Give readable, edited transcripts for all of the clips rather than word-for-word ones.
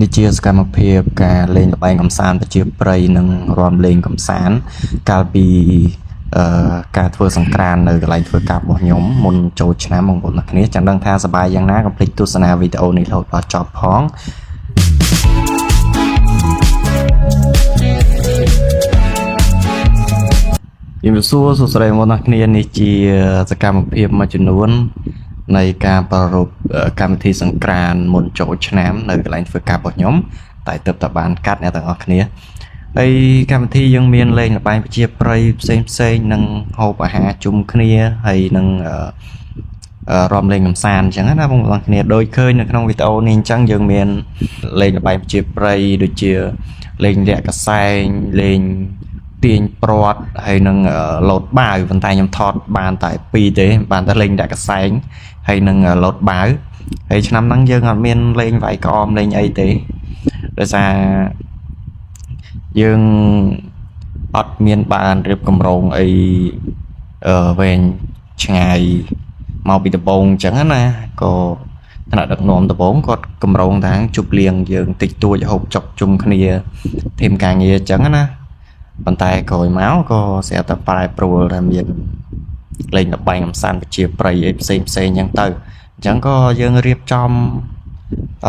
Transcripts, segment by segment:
នេះជាសកម្មភាពការលេងល្បែងកម្សាន្តប្រជាប្រិយនិងរាំលេងកម្សាន្តកាលពីអឺការធ្វើសង្ក្រាន្តនៅកន្លែងធ្វើការរបស់ខ្ញុំមុនចូលឆ្នាំបងប្អូនទាំងគ្នាចង់ដឹងថាសប្បាយយ៉ាងណាកុំភ្លេចទស្សនាវីដេអូនេះរហូតដល់ចប់ផង ជំរាបសួរសួស្តីបងប្អូនទាំងគ្នានេះជាសកម្មភាពមួយចំនួននៃការប្រារព្ធកម្មវិធីសង្ក្រាន្តមុនចូលឆ្នាំនៅកន្លែងធ្វើការរបស់ខ្ញុំតែទើបតែបានកាត់អ្នកទាំងអស់គ្នាហើយកម្មវិធីយើងមានលេងល្បែងប្រជាប្រិយផ្សេងផ្សេងនិងហូបអាហារជុំគ្នាហើយនឹងរាំលេងកម្សាន្តអញ្ចឹងណាបងប្អូនគ្នាដូចឃើញនៅក្នុងវីដេអូនេះអញ្ចឹងយើងមានលេងល្បែងប្រជាប្រិយដូចជាលេងលាក់កសែងលេង ទាញព្រាត់ហើយនឹងលោតបាវប៉ុន្តែខ្ញុំថតបានតែ2ទេបានតែលេងដាក់កសែងហើយនឹងលោតបាវហើយឆ្នាំហ្នឹងយើងអត់មានលេងវាយក្អមលេងអីទេដោយសារយើងអត់មានបានរៀបកម្រងអីវែងឆ្ងាយមកពីដំបូងអញ្ចឹងណាក៏ថ្នាក់ដឹកនាំដំបូងគាត់កម្រងថាជប់លៀងយើងតិចតួចហូបចុកជុំគ្នាធីមការងារអញ្ចឹងណា ប៉ុន្តែក្រោយមកក៏ស្រាប់តែប្រែប្រួលថាមានលេងល្បែងកម្សាន្តប្រជាប្រិយអីផ្សេងផ្សេងអញ្ចឹងទៅអញ្ចឹងក៏យើងរៀបចំ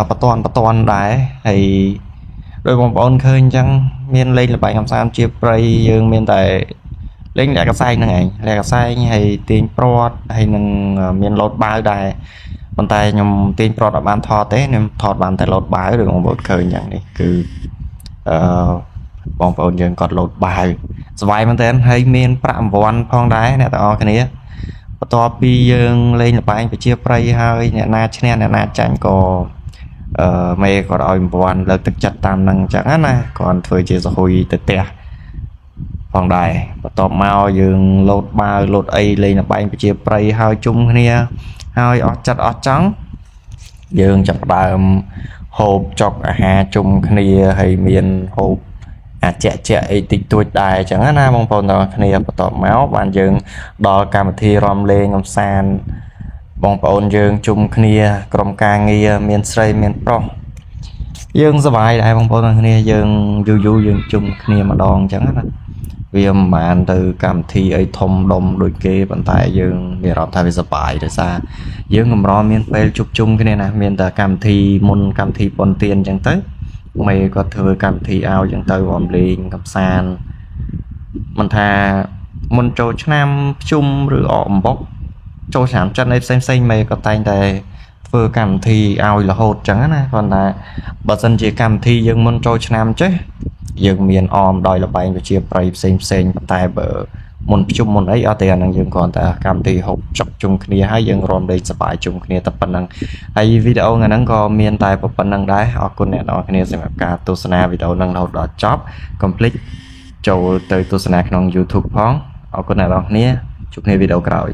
បន្ទាន់បន្ទាន់ដែរហើយដោយបងប្អូនឃើញអញ្ចឹងមានលេងល្បែងកម្សាន្តជាប្រិយយើងមានតែលេងលាក់កសែងហ្នឹងឯងលាក់កសែងហើយទាញព្រាត់ហើយនឹងមានលោតបាវដែរប៉ុន្តែខ្ញុំទាញព្រាត់អត់បានថតទេខ្ញុំថតបានតែលោតបាវដូចបងប្អូនឃើញអញ្ចឹងនេះគឺអឺ បងប្អូនយើងគាត់លោតបាវសប្បាយមែនទែនហើយមានប្រាក់រង្វាន់ផងដែរអ្នកទាំងអស់គ្នាបន្ទាប់ពីយើងលេងល្បែងប្រជាប្រិយហើយអ្នកណាឈ្នះអ្នកណាចាញ់ក៏មេគាត់ឲ្យរង្វាន់លើកទឹកចិត្តតាមនឹងអញ្ចឹងណាគាត់ធ្វើជាសហុយទៅផ្ទះផងដែរបន្ទាប់មកយើងលោតបាវលោតអីលេងល្បែងប្រជាប្រិយហើយជុំគ្នាហើយអស់ចិត្តអស់ចង់យើងចាប់ផ្ដើមហូបចុកអាហារជុំគ្នាហើយមានហូប អាចែកជាក់អីតិចតួចដែរអញ្ចឹងណាបងប្អូនទាំងអស់គ្នាបន្ទាប់មកបានយើងដល់កម្មវិធីរំលេងកំសាន្តបងប្អូនយើងជុំគ្នាក្រុមការងារមានស្រីមានប្រុសយើងសប្បាយដែរបងប្អូនទាំងគ្នាយើងយូរយូរយើងជុំគ្នាម្ដងអញ្ចឹងណាវាមិនបានទៅកម្មវិធីអីធំដុំដូចគេប៉ុន្តែយើងមានអារម្មណ៍ថាវាសប្បាយដោយសារយើងកម្រមានពេលជួបជុំគ្នាណាមានតែកម្មវិធីមុនកម្មវិធីបុណ្យទានអញ្ចឹងទៅ មេគាត់ធ្វើកម្មវិធីឲ្យចឹងទៅរំលេងកំសាន្តមិនថាមុនចូលឆ្នាំភ្ជុំឬអកអំបុកចូលឆ្នាំចិនអីផ្សេងផ្សេងមេក៏តែងតែធ្វើកម្មវិធីឲ្យរហូតចឹងណាគ្រាន់តែបើសិនជាកម្មវិធីយើងមុនចូលឆ្នាំចេះយើងមានអមដោយល្បែងប្រជាប្រិយផ្សេងផ្សេងប៉ុន្តែបើមុនភ្ជុំមុនអីអត់ទេអាហ្នឹងយើងគ្រាន់តែកម្មវិធីហូបចុកជុំគ្នាហើយយើងរំលែកសប្បាយជុំគ្នាតែប៉ុណ្្នឹង ហើយវីដេអូថ្ងៃហ្នឹងក៏មានតែប៉ុណ្្នឹងដែរអរគុណអ្នកនរគ្នាសម្រាប់ការទស្សនាវីដេអូហ្នឹងរហូតដល់ចប់កុំភ្លេចចូលទៅទស្សនាក្នុង YouTube ផងអរគុណអ្នកនរគ្នាជួបគ្នាវីដេអូក្រោយ។